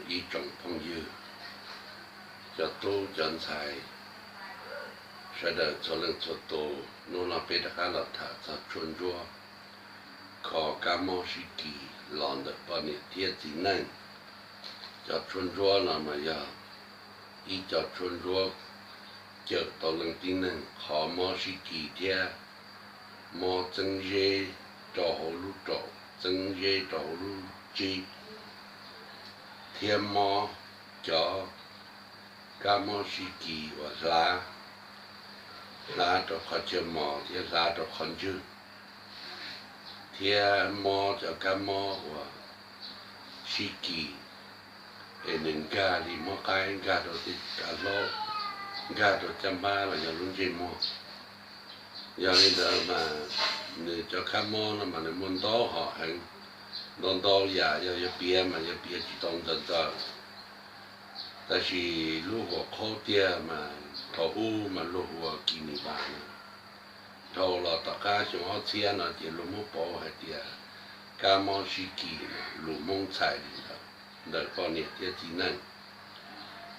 Ib tsoom phooj ywg, cov tub cov ntxhais, sawv daws txhua leej txhua tus, hnub no peb rov qab los tham txog tshuaj ntsuab kho kab mob sib kis los ntawm poj niam thiab txiv neej. Cov tshuaj ntsuab no mas yog ib co tshuaj ntsuab cawm tau leej tib neeg qhov mob sib kis thiab mob txeeb zeb rau hauv lub raum, txeeb zeb rau hauv lub tsib, thiab mob cov kab mob sib kis uas hlav, hlav rau qhov chaw mos thiab hlav rau qhov ntswg, thiab mob cov kab mob uas sib kis es nws nkag li muab qaib nkag rau tej kav hlaub, nkag rau caj npab los yog lub ntsej muag. Yog li ntawd mas nws cov kab mob no mas nws muaj ntau hom heev, ntau ntau yam, yog yuav piav mas yuav piav tsis tau ntawm ntawd. Tab sis lub huam qhaub tiag mas thaum ub mas luag hu ua kis nis vas no. Dhau los tom qab xyoo ob txhiab no ces luag muab pauv hais tias kab mob sib kis lus Hmoob txhais li ntawd ntawm poj niam thiab txiv neej.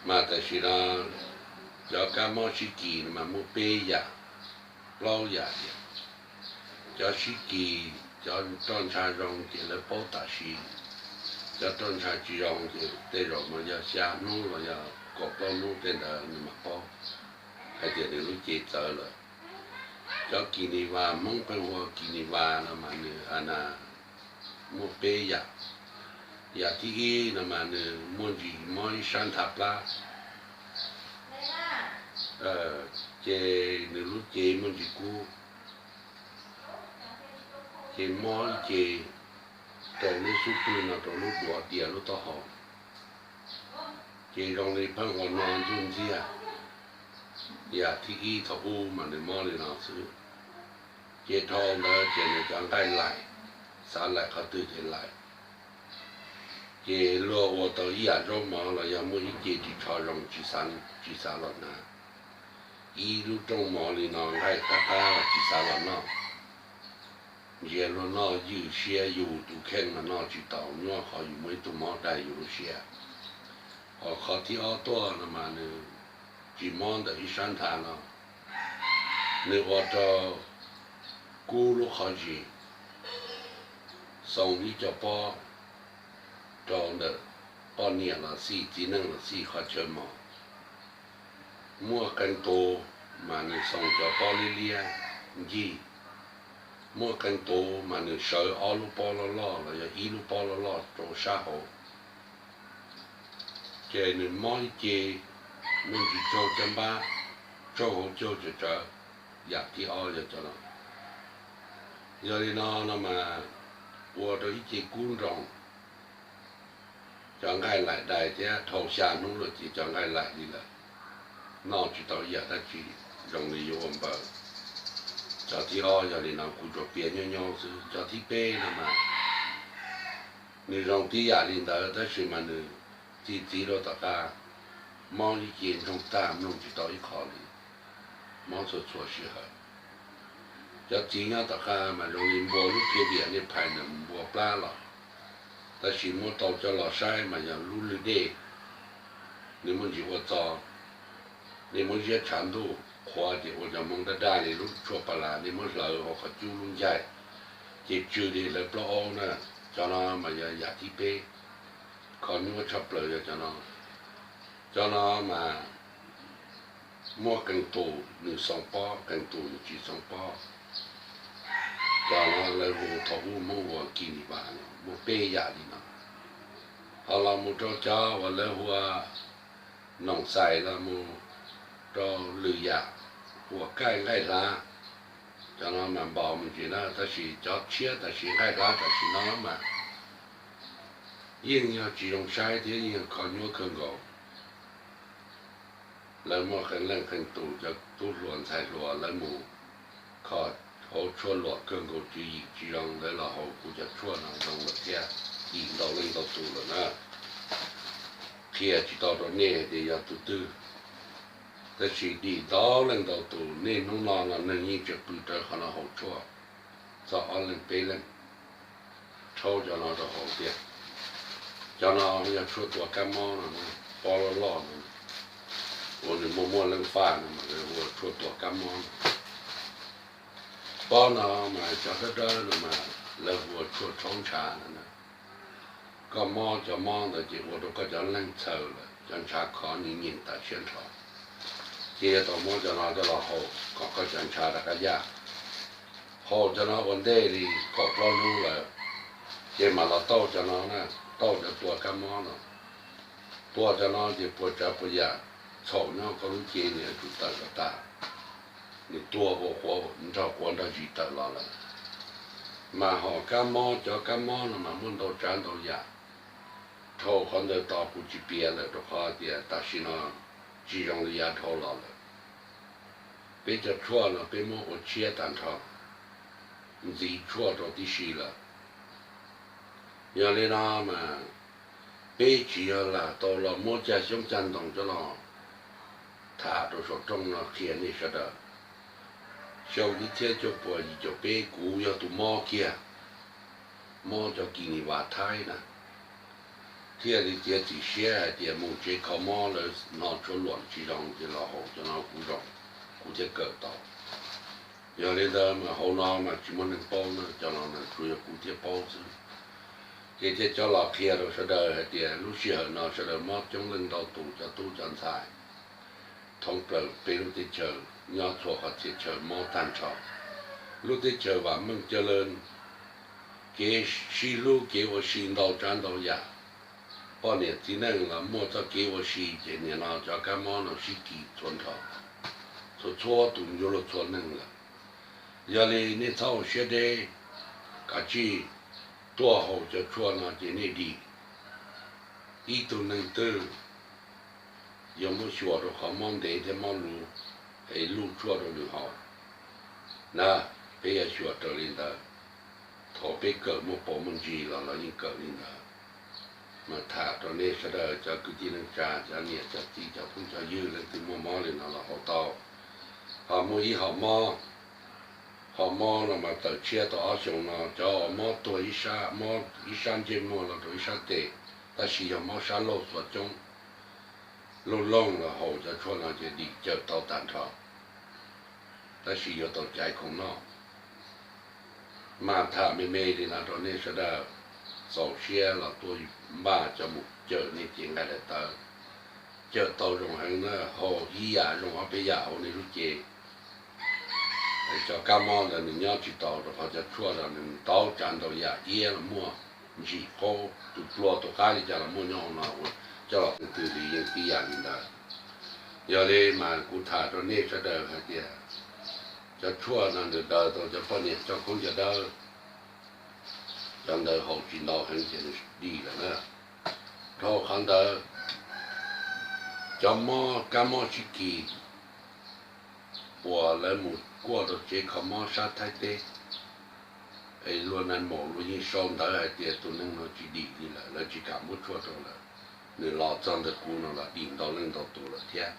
Mas tam sim no cov kab mob sib kis no mas muaj peb yam, plaub yam tias cov sib kis, cov roj ntsha zoo ces lawv paub tam sim, cov roj ntsha tsis zoo ces tej zaum mas yog xya hnub los yog kaum plaub hnub tej ntawd nws mam paub hais tias nws lub cev txawv lawm. Cov kis nis vas, Hmoob pheej hu ua kis nis vas no mas nws a na muaj peb yam. Yam thib ib no mas nws muaj ntsis mob ib sab ntha plab, ces nws lub cev muaj ntsis kub, ces mob ib ce rau lub xub pwg no rau lub duav dias lub taub hau, ces zoo li pheej ua no ntuj ntxiag. Yam thib ib thaum ub mas nws mob li no xwb, ces dhau ntawd ces nws cov nqaij laim, xav laim qhov twg ces laim. Ces luag ua tau ib yam zaub mov los yog muaj ib ce ris tsho zoo tsis xav los hnav, ib lub rooj mov li no nqaij qab qab los tsis xav los noj. Ntsia luag noj ywj siab, yus tus kheej mas noj tsis tau, nyob qhov yus muaj ib tug mob daig yus lub siab. Ho qhov thib ob tuaj no mas nws tsis mob ntawm ib sab ntha no, nws ua rau kub lub qhov zis, xoo ib co pob rau ntawm poj niam los xij, txiv neej los xij qhov chaw mos. Muaj qee tus mas nws xoo cov pob liab liab ncig, muaj qee tus mas nws sawv ob lub pob loj loj los yog ib lub pob loj loj rau sab hauv. Ces nws mob ib ce, muaj ntsis tsaug caj npab, tsaug hauv caug tsawv tsawv. Yam thib ob yog cov no. Yog li no no mas ua rau ib ce kub nroo, cov nqaij laim dais thiab dhau xya hnub lawm ces cov nqaij laim li lawm, noj tsis tau ib yam dab tsi, zoo li yuav ua npaws. Cov thib ob yog li no, kuv tsuas piav nyob nyob xwb. Cov thib peb no mas nws zoo tib yam li ntawd tab sis mas nws txi txiv rau tom qab, mob ib ce ntsoog tag mloog tsis tau ib qho li, mob txhua txhua sij hawm. Cov txiv nyob tom qab mas zoo li npua lub phiab diam nej phais ntawm npua plab los, tab sis muab tau coj los saib mas yog lub lwg dej, nws muaj ntsis ua txo. Nej muab ziab tshav ntuj qhuav ces ua cov hmoov daj daj li lub tshuaj pas las, nej muab hlawv hauv qhov cub lub ncaig ces tsw li hlawv plaub aub na. Cov no mas yog yam thib peb, kho nyuaj tshaj plaws yog cov no. Cov no mas muaj qee tus nws xoo pob, qee tus nws tsis xoo pob. Cov no lawv hu thaum ub Hmoob hu ua kis nis vas no, muaj peb yam li no. Ho los mus rau cov uas lawv hu ua noom xais los mus rau lwm yam, hu ua kaij nqaij hlav, cov no mas npaum me ntsis na, tab sis cov tshiab tam sim nqaij hlav tam sim no mas yeej yog tsis zoo saib thiab yeej yog kho nyuaj kawg nkaus. Lawv muaj qee leej qee tus cov tub hluas ntxhais hluas lawv mus kho hauv tshuaj luam kawg nkaus, tswv yim tsis zoo, lawv los haus kuv cov tshuaj no zoo lawm thiab, dim ntau leej ntau tus lawm na. Qhia tsis tau rau nej tias yog tus twg, tab sis dim ntau leej ntau tus, niaj hnub no los neeg yeej tseem pw rawv qhov no haus tshuaj txog ob leeg peb leeg, rhaub cov no rau haus tiag. Cov no yog tshuaj tua kab mob no, pob loj loj no, uas nws muaj muaj leej faj no mas lawv hu ua tshuaj tua kab mob no. Pob no mas cov dawb dawb no mas lawv hu ua tshuaj tshaub ntshav no. Koj mob cov mob ntawd ces ua rau koj cov leeg txhaws lawm, cov ntshav khov nyiam nyiam tas siab nrho, ces yuav tau muab cov no coj los haus kom koj cov ntshav rov qab yaj. Haus cov no ua ntej li kaum plaub hnub lawm, ces mam los tauj cov no, tauj cov tua kab mob no. Tua cov no ces puas tsav puas yam txhaum nyob koj lub cev nws yuav tsum tawm los tas. Nws tua ua quav nrog quav nrog zis tawm los lawm. Mas hom kab mob, cov kab mob no mas muaj ntau tsav ntau yam. Dhau qhov ntawd tos kuv tsis piav lawm rau qhov tias tam sim no tsis zoo li yav dhau los lawm. Peb cov tshuaj no peb muab ua tshiab tag nrho, ntxiv tshuaj rau tib si lawm. Yog li no mas peb tsis yog lam tau los muab caj xyoob caj ntoo coj los tham rau saum rooj no qhia nej sawv daws. Xyoo ib txhiab cuaj puas yim caum peb kuv yog tus mob kiag, mob cov kis nis vas thaib na, thiaj li txiav txim siab hais tias mus tsev kho mob lawv no tshuaj luam tsis zoo ces los haus cov no kuv zoo, kuv thiaj kawm tau. Yog li ntawd mas hauv no mas tsis muaj neeg paub na, cov no tsuas yog kuv thiaj paub xwb. Ces thiaj coj los qhia rau sawv daws hais tias lub sij hawm no sawv daws mob coob leej ntau tus, cov tub cov ntxhais thoob plaws peb lub teb chaws, nyob txhua qhov txhia chaw mob tag nrho. Lub teb chaws vam meej cawj leej, kev sib hlub kev ua si ntau tsav ntau yam. Poj niam txiv neej los muaj txoj kev ua si ces nim no cov kab mob no sib kis txhua nrho, txhua txhua tus ncuav luag txhua neeg lawm. Yog li nej txhob ua siab deb, kav tsij tuaj haus cov tshuaj no ces nej dim. Ib tug neeg twg yuav muab xyuas rau qhov mob ntev thiab mob luv, es luj tshuaj rau nws haus na, peb yuav xyuas raws li ntawd. Thaum peb kawm muaj paus muaj ntsis los los yeej kawm li ntawd. Mas tham rau nej sawv daws cov kwv tij neej tsa, cov niam cov txiv, cov phooj cov ywg, leej twg muaj mob li no los haus tau. Ho muaj ib hom mob, hom mob no mas tawm tshiab tau ob xyoos no, cov uas mob tuag ib sab, mob ib sab ntsej muag los rau ib sab tes, tab sis yog mob sab laug xuas coob, looj loog los haus cov tshuaj no ces dim cawm tau tag nrho, tab sis yuav tau caiv khoom noj. Mas tham me me li no rau nej sawv daws, txaus siab los tuaj npaj cov mus cawm nej cev nqaij daim tawv. Cawm tau zoo heev na, haus ib yam zoo ob peb yam hauv nej lub cev. Cov kab mob ntawd nws nyob tsis tau rau qhov cov tshuaj ntawd nws ntau tsav ntau yam, iab los muaj, ntsim qaub, tus plua tus qab li cas los muaj nyob hauv no, coj los leej twg li yeej tib yam li ntawd. Yog li mas kuv tham rau nej sawv daws hais tias cov tshuaj no nws daws tau cov poj niam coj khaub ncaws dawb, cov ntawd haus tsis ntau heev ces nws dim lawm na. Dhau qhov ntawd, cov mob kab mob sib kis uas lawv mus kuaj rau tsev kho mob sab Thaib teb, es luag nais maum luag yeej sau ntawv hais tias tus neeg no tsis dim li lawm, lawv tsis kam muab tshuaj rau lawm. Nws los txog ntawm kuv no los dim ntau leej ntau tus lawm thiab.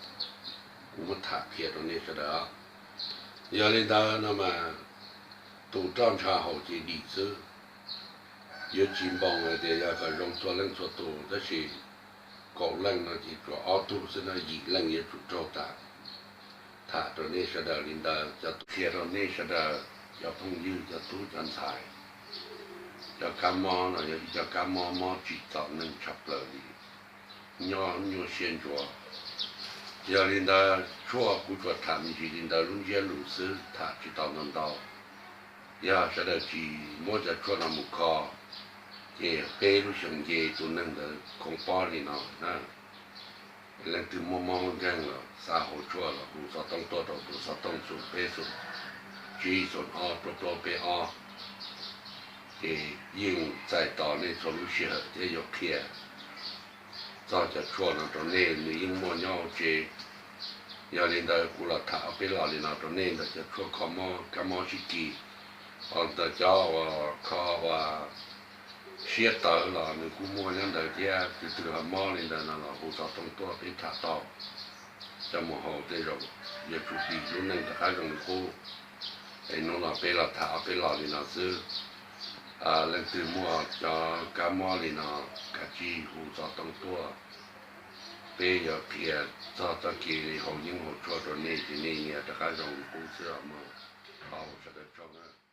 Kuv muab tham qhia rau nej sawv daws. Yog li ntawd no mas tus roj ntsha haus ces dim xwb. Yuav tsis npoo hais tias yog kom zoo txhua leej txhua tus, tab sis kaum leej no ces tsuas ob tug xwb no, yim leej yuav tsum raug tas. Tham rau nej sawv daws li ntawd, cov tub qhia rau nej sawv daws, cov phooj ywg, cov tub cov ntxhais. Cov kab mob no yog ib co kab mob mob tsim txom neeg tshaj plaws li, nyob nyuaj siab ntsuav. Yog li ntawd tshuaj kuv tsuas tham me ntsis li ntawd lub ntsiab lus xwb, tham tsis tau ntau ntau. Yog sawv daws tsis muab cov tshuaj no mus kho, ces peb lub xyoo nce tus neeg ntawd khoov pob li no na. Leej twg muaj mob muaj nkeeg los xav haus tshuaj los hu xov tooj tuaj rau tus xov tooj xoom peb xoom tsib xoom ob plaub plaub peb ob, ces yeej txais tos nej txhua lub sij hawm thiab yuav qhia txog cov tshuaj no rau nej, nws yeej muaj nyob hauv tsev. Yog li ntawd kuv los tham ob peb los li no rau nej ntawm cov tshuaj kho mob kab mob sib kis, ho ntawm cov uas kho uas siab tawv los nws kuj muaj nyob ntawd thiab, tus twg ho mob li ntawd no los hu xov tooj tuaj peb tham tau. Coj mus haus tej zaum yuav tsum dim lub neej rov qab zoo li qub. Es hnub no peb los tham ob peb los li no xwb. Leej twg muaj cov kab mob li no, kav tsij hu xov tooj tuaj, peb yuav qhia txog txoj kev haus yeeb haus tshuaj rau nej ces nej nias rov qab zoo li qub xwb os mog. Thov sawv daws tsaug na.